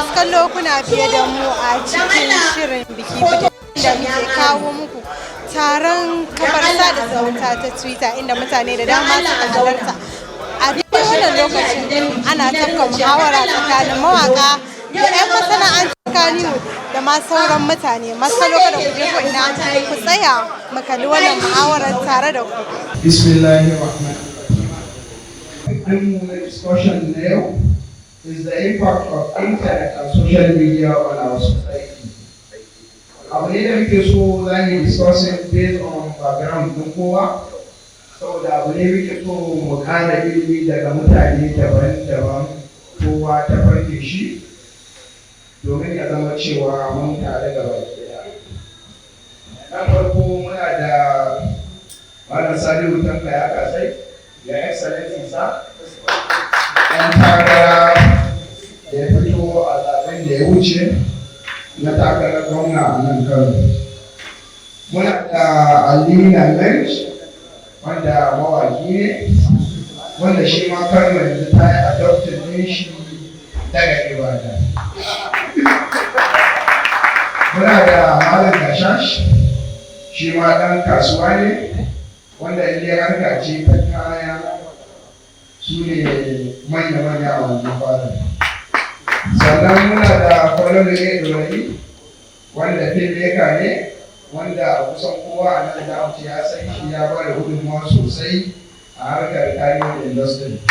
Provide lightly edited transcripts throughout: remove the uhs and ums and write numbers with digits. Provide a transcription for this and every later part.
Kallo, kuna biye da mu a cikin shirin Biki da muke kawo muku taron kafar sada zumunta ta Twitter, inda mutane da dama suka halarta. A daidai wannan lokacin ana tafka muhawara tsakanin mawaka da 'yan masana'antar Kannywood da ma sauran mutane. Masu kallo, kada ku je ko ina, ku tsaya mu kalli wannan muhawarar tare da ku. Bismillahirrahmanirrahim. Ɗinmu na discussion na yau is the impact of internet and social media on our society. Abu ne da muke so za mu yi discussing based on background ɗin kowa, saboda abu ne muke so mu ƙara ilimi daga mutane daban-daban, kowa ta fannin shi, domin ya zama cewa mun tare gaba ɗaya. Na farko muna da Malam Salihu Tanka Yakasai, Your Excellency Sir, ɗan takara da ya fito a zaben da ya wuce na takarar gwamna a nan Kano. Muna da Alina Mensch, wanda mawaki ne, wanda shi ma Kano yanzu ta yi adopted ɗin shi daga Ibadan. Muna da Malam Gashash, shi ma ɗan kasuwa ne, wanda in dai harka ce ta kaya, su ne manya-manya a wannan fadar. Sannan muna da Falalu A. Ɗorayi, wanda filmmaker ne, wanda a kusan kowa a nan za ce ya san shi, ya ba da gudunmawa sosai a harkar Kannywood industry.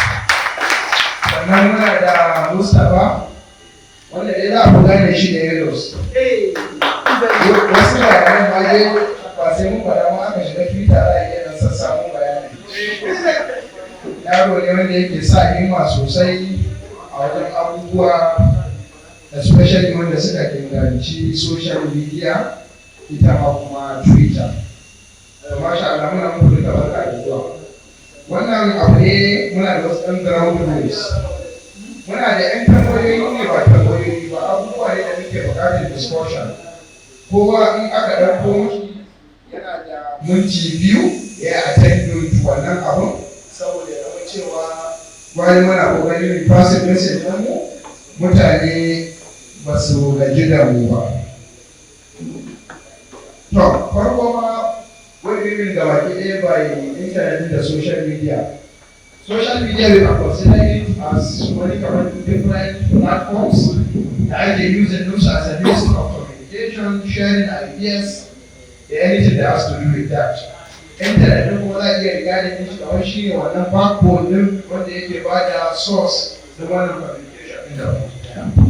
Sannan muna da Mustapha, wanda dai za a fi gane shi da Yellows. Wasu bayanan ma dai ba sai mun faɗa ma, aka shiga Twitter za a iya dan sassamun bayanai. Yaro ne wanda yake sa himma sosai a wajen abubuwa, especially wanda suka danganci social media, ita ma kuma Twitter. Da masha Allah, muna muku duka barka da zuwa. Wannan abu ne muna da wasu ɗan ground rules. Muna da 'yan tambayoyi ne, ba tambayoyi ba, abubuwa ne da muke buƙatar discussion. Kowa in aka ɗauko mishi, yana da minti 2 ya attend to wannan abun, saboda ya zama cewa bayan muna ƙoƙarin mu passing message ɗin mu, mutane ba su gaji da mu ba. To, farko ma, what do you mean gaba ɗaya by internet da social media? Social media, we can consider it as wani kamar different platforms da ake using those as a means of communication, sharing ideas, da anything that has to do with that. Internet ɗin kuma za a iya regarding ɗin shi kamar shi ne wannan backbone ɗin wanda yake ba da source na wannan communication ɗin da baki ɗaya.